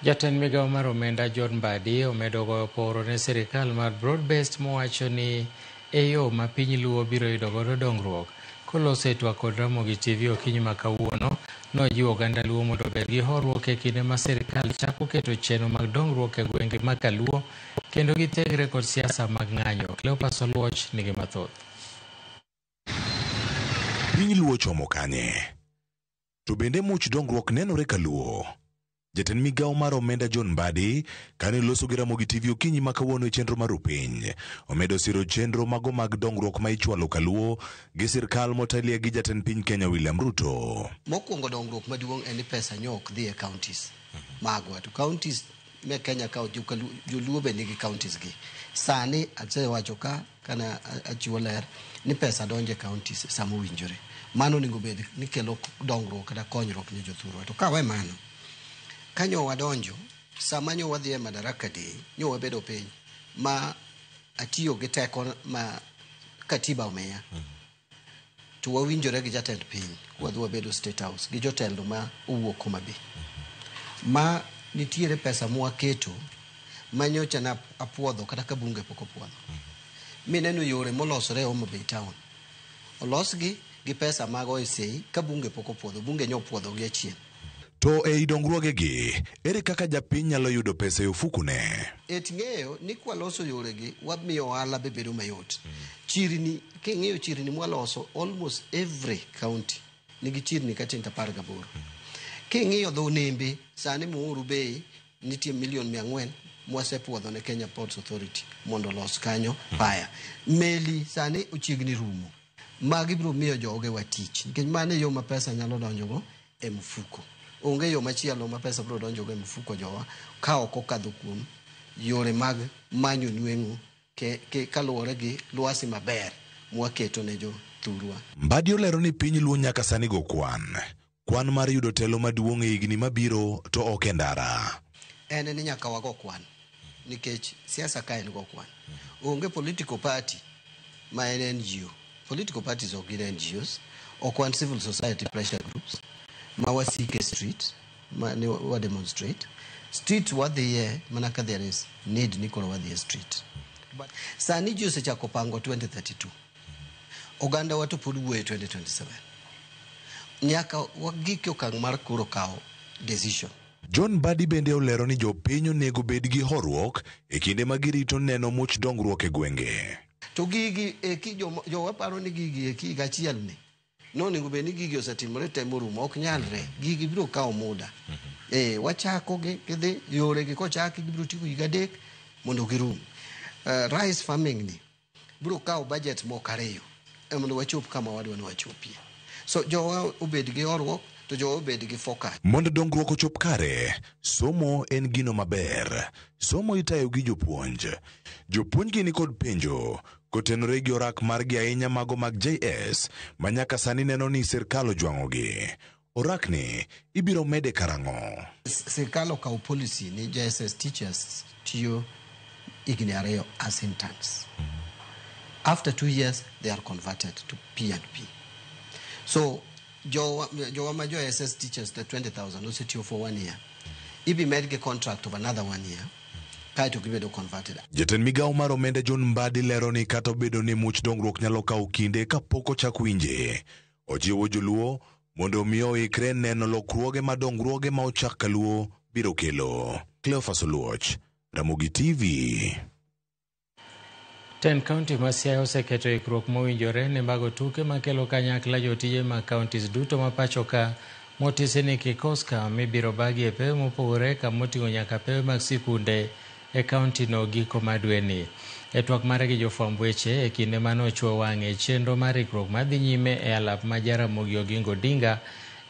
Speaker 1: Jatend migawo mar omenda John Mbadi omedo goyo poro ne sirikal mar Broad-Based mowacho ni e yo ma piny Luo biro yudo godo dongruok. Koloso e twak kod Ramogi TV okinyi ma kawuono, nojiwo oganda Luo mondo obed gi horuok e kinde ma sirikal chako keto chenro mag dongruok e gwenge ma Kaluo kendo githegre kod siasa mag ng'anyo. Cleopas Oluoch nigi mathoth.
Speaker 13: Piny Luo chomo kanye? To bende much dongruok nenore Kaluo? Jatend migawo mar omenda John Mbadi kane loso gi Ramogi TV okinyi ma kawuono e chenro mar Rupiny, omedo siro chenro mago mag dongruok ma ichwalo Kaluo gi sirkal motelie gi jatend piny Kenya William Ruto.
Speaker 17: Mokwongo dongruok maduong' en ni pesa nyo ok dhi e counties magwa, to counties me Kenya ka joluo be nigi counties gi. Sani asewacho ka kana achiwo ler ni pesa donjo e counties sama owinjore. Mano onego bed ni kelo dongruok kata konyruok ne jothurwa. To kawe mano, kanyo wadonjo, sama nyo wadhi e Madaraka Day, nyo wabedo piny ma atiyo gi teko ma katiba omiya. To wawinjore gi jatend piny, wadhi wabedo State House gi jotelo ma owuok Homa Bay. Ma nitiere pesa mwaketo ma nyocha na apuodho kata ka bunge pok opuodho. Mineno yore molosore e Homa Bay town. Olosgi gi pesa mag OSA ka bunge pok opuodho, bunge nyo opuodho gi achien.
Speaker 13: To ei dongruogegi, ere kaka japiny nyalo yudo pesa e ofukune?
Speaker 17: Et ng'eyo ni kwaloso yoregi, wamiyo ohala be bedo mayot. Chirni, king'iyo chirni mwaloso, almost every county nigi chirni kata 18. King'iyo dho nembe, sani Muhuru Bay nitie milion 400 mwasepuodho ne Kenya Ports Authority mondo olos kanyo paya. Meli sani ochiegni rumo. Magi biro miyo jogewa tich nikech mano e yo ma pesa nyalo donjogo e mfuko. Onge yo machielo ma pesa biro donjogo e mfuko jowa ka ok okadho kuom yore mag manyo nweng'o kaluwore gi lwasi maber mwaketo ne jothurwa.
Speaker 13: Mbadi olero ni piny Luo nyaka sani go kwan. Kwan mar yudo telo maduong' e higni mabiro to ok e ndara.
Speaker 17: En ni nyaka wago kwan nikech siasa ka en go kwan. Onge political party ma en NGO. Political parties ok gin NGOs. Ok wan civil society pressure groups ma wasike street ma ne wa demonstrate. Street wadhiye mana ka there is need ni koro wadhi e street. But sani ji osechako pango 2032. Oganda wa to pod wuoyo 2027. Nyaka wagik e okang' mar koro kawo decision.
Speaker 13: John Mbadi bende olero ni jopiny onego bed gi horuok e kinde ma girito neno much dongruok e gwenge.
Speaker 17: To gigi eki jowa paro ni gigi eki higa achiel ni nonego bed ni gigi osetimore te morumo, ok nyalre. Gigi biro kawo muda. Wachako gi gidhi yore gi kochaki gibiro tieko higa 3 mondo girum. Rice farming ni biro kawo budget moko 2 mondo wachop kama wadwa ni wachopie. So jowa obed gi horuok to jowa obed gi focus.
Speaker 13: Mondo dongruok ochop kare, somo en gino maber. Somo itayo gi jopuonj. Jopuonj gi nikod penjo kotenore gi orak margi ahinya mago mag JS ma nyaka sani neno ni sirkal ojwang'ogi. Orakni ibiro mede karang'o?
Speaker 17: Sirkal okawo policy ni JSS teachers tiyo higni 2 as interns. After 2 years they are converted to P&P. So jowa ma jo SS teachers the 20,000 osetiyo for 1 year. Ibi med gi contract of another 1 year kaeto gibedo converted.
Speaker 13: Jatend migawo mar omenda John Mbadi lero ni kata obedo ni much dongruok nyalo kawo kinde kapok ochak winje, ojiwo joluo mondo omi oikre neno lokruoge ma dongruoge ma ochak kaluo biro kelo. Cleophas Oluoch, Ramogi TV.
Speaker 1: Tend kaunti ma Siaya oseketo ikruok mowinjore ne mago tuke makelo kanyakla jotije mag counties duto ma pacho ka motisi ni Kikoska mibiro bagi e pewe mopogore kamoting'o nyaka pewe mag sikunde e kaunti no giko mar dweni. E twak mare gi jofwamb weche e kinde mane ochuo wang'e chenro mar ikruok madhi nyime e alap ma Jaramogi Oginga Odinga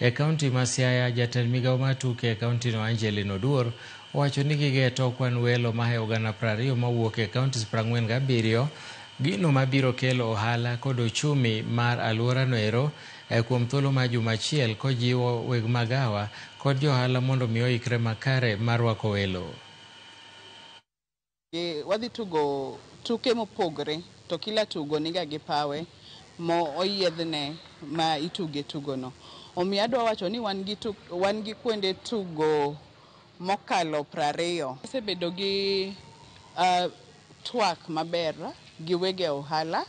Speaker 1: e kaunti ma Siaya, jatend migawo mar tuke e kaunti no Angeline Oduor owacho ni gigeto kwan welo mahewo 20,000 mawuok e counties 47, gino mabiro kelo ohala kod ochumi mar alworano ero kuom thuolo mar juma achiel, kojiwo weg magawa kod johala mondo mi oikre makare mar rwako welo.
Speaker 3: Wadhi tugo tuke mopogore to kila tugo niga gi pawe mo oyiedhne ma ituge tugono. Omiyo adwa wacho ni wan gi kuonde tugo mokalo 20. Wasebedo gi twak maber gi wege ohala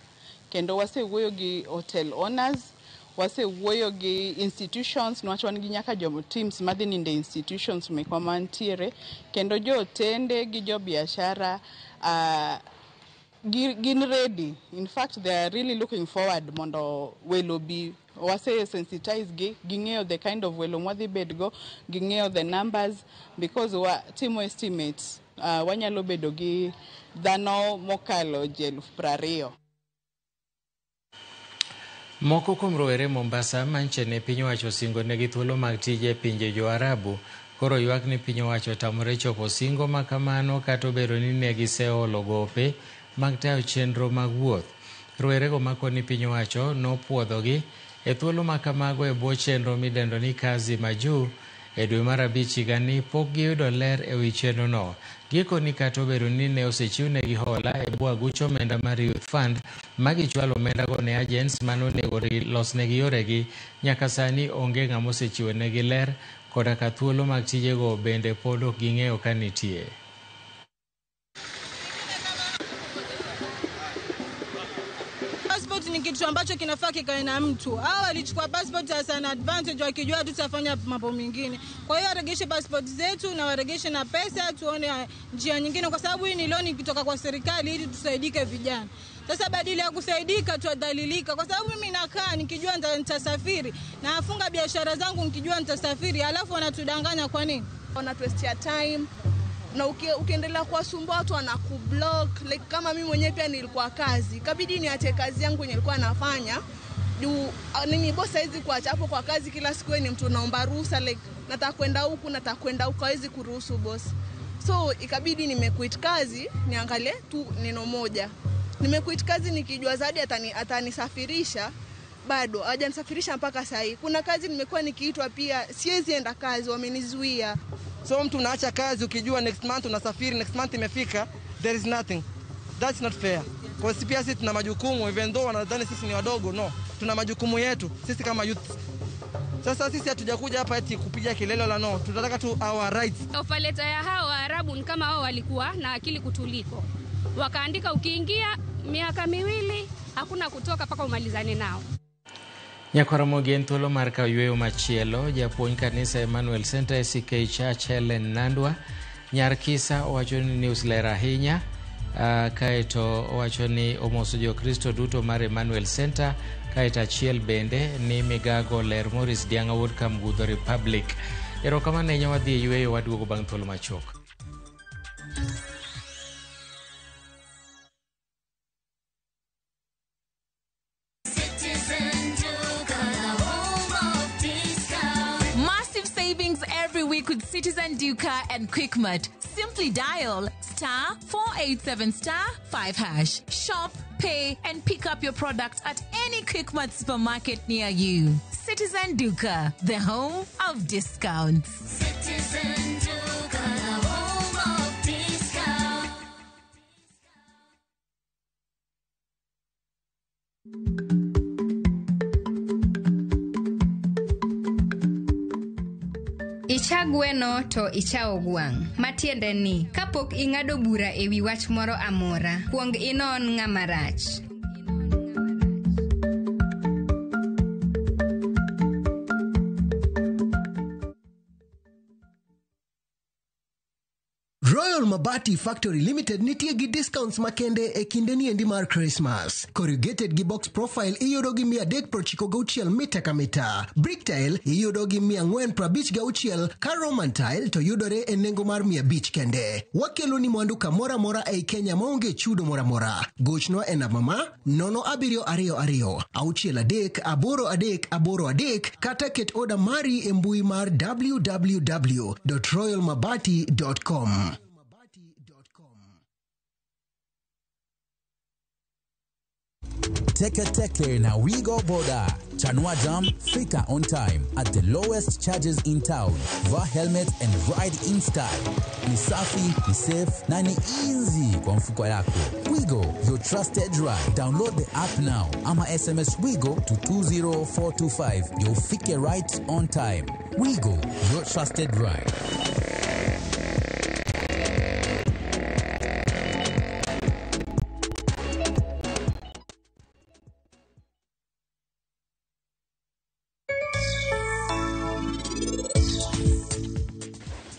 Speaker 3: kendo wasewuoyo gi hotel owners, wasewuoyo gi institutions, niwach wan gi nyaka jo teams madhi ninde institutions mekwa mantiere, kendo jo otende gi jo biashara gin ready. In fact, they are really looking forward mondo welo bi. Wase sensitize gi, ging'eyo the kind of welo mwadhi bedgo, ging'eyo the numbers, because wa timo estimates, wanyalo bedo gi dhano mokalo 20,000.
Speaker 1: Moko kuom rowere Mombasa manche ne piny owacho osingo negi thuolo mag tije e pinje jo-Arabu koro ywak ni piny owacho otamore chopo singo ma kamano kata obedo ni ne giseolo gope mag tayo chenro mag wuoth. Rowerego makoni piny owacho nopuodhogi e thuolo ma kamago e bwo chenro midendo ni Kazi Majuu e dwe mar 5 higani pok giyudo ler e wi chenrono. Gikoni kata obedo ni ne osechiwnegi hola e bwo aguch omenda mar Youth Fund ma gichwalo omendago ne agents manonego losnegi yoregi, nyaka sani onge ng'ama osechiwonegi ler koda ka thuolo mag tijego bende pod ok ging'eyo ka nitie.
Speaker 18: Passport ni kitu ambacho kinafaa kikae na mtu. Hao walichukua passport as an advantage wakijua tutafanya mambo mengine. Kwa hiyo waregeshe passport zetu na waregeshe na pesa, tuone njia nyingine, kwa sababu hii ni loan kutoka kwa serikali ili tusaidike vijana. Sasa badala ya kusaidika tuadhalilika, kwa sababu mimi nakaa nikijua nitasafiri na afunga biashara zangu nikijua nitasafiri, alafu wanatudanganya kwa nini?
Speaker 19: Wanatuwestia time.
Speaker 5: Na ukiendelea kuwasumbua watu wanakublock. Like kama mimi mwenyewe pia nilikuwa kazi, ikabidi niache kazi yangu yenye nilikuwa nafanya juu nini, boss hawezi kuacha hapo kwa kazi kila siku. Ni mtu naomba ruhusa, like nataka kwenda huku, nataka kwenda huku, hawezi kuruhusu boss. So ikabidi nimequit kazi, niangalie tu neno moja. Nimequit kazi nikijua Zawadi atanisafirisha, bado hajanisafirisha mpaka saa hii. Kuna kazi nimekuwa nikiitwa pia, siwezi enda kazi, wamenizuia.
Speaker 6: So mtu unaacha kazi ukijua next month unasafiri, next month imefika, there is nothing. That's not fair. Kwa sababu pia sisi tuna majukumu, even though wanadhani sisi ni wadogo, no. Tuna majukumu yetu sisi kama youth. Sasa sisi hatujakuja hapa eti kupiga kelele la no, tunataka tu our rights.
Speaker 19: Offer letter ya hao Waarabu ni kama hao walikuwa na akili kutuliko. Wakaandika ukiingia miaka 2 hakuna kutoka mpaka umalizane nao.
Speaker 1: Nyakwaramogi en thuolo mar kawo yweyo machielo. Japuonj kanisa Emmanuel Center ACK Church Helen Nandwa Nyar Kisa owacho ni news ler ahinya. Kaeto owacho ni omoso jokristo duto mar Emmanuel Center. Kaeto achiel bende ni migago ler Morris Dianga wuod Kamgudho Republic. Erokamano ahinya, wadhi e yweyo, waduogo bang' thuolo machuok.
Speaker 20: Massive savings every week with Citizen Duka and Quickmart. Simply dial *487*5#. Shop, pay, and pick up your product at any Quickmart supermarket near you. Citizen Duka, the home of discounts.
Speaker 25: Citizen Duka, the home of discounts.
Speaker 21: Icha gweno to ichawo gwang'. Matiende ni, kapok ing'ado bura e wi wach moro amora, kuong inon ng'ama rach.
Speaker 22: Royal Mabati Factory Limited nitie gi discounts makende e kinde niendi mar Christmas. Corrugated gi box profile iyudo gi 396 mita ka mita. Brick tile iyudo gi 456 ka Roman tile to yudore e nengo mar 500 kende. Wakelo ni mwandu kamoro amora ei Kenya maonge chudo moro amora. Gochnwa e namba ma 0722 63 8383 kata ket oda mari e mbui mar www.royalmabati.com.
Speaker 28: Teke Teke na Wigo Boda. Chanua Jam, fika on time at the lowest charges in town. Vaa helmet and ride in style. Ni safi, ni safe na ni easy kwa mfuko yako. Wigo, your trusted ride. Download the app now ama SMS Wigo to 20425. You'll fike right on time. Wigo, your trusted ride.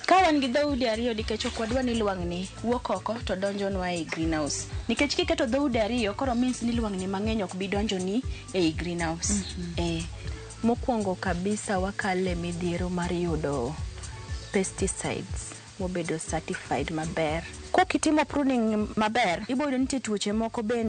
Speaker 29: Ka wan gi dhoudi ariyo nikech ok wadwa ni lwang'ni wuok oko to donjonwa ei greenhouse. Nikech kiketo dhoudi ariyo koro means ni lwang'ni mang'eny ok bi donjoni ei greenhouse.
Speaker 30: Mokwongo kabisa wakale midhiero mar yudo pesticides mobedo certified maber.
Speaker 29: Kokitimo pruning maber, ibo yudo nitie tuoche moko bende.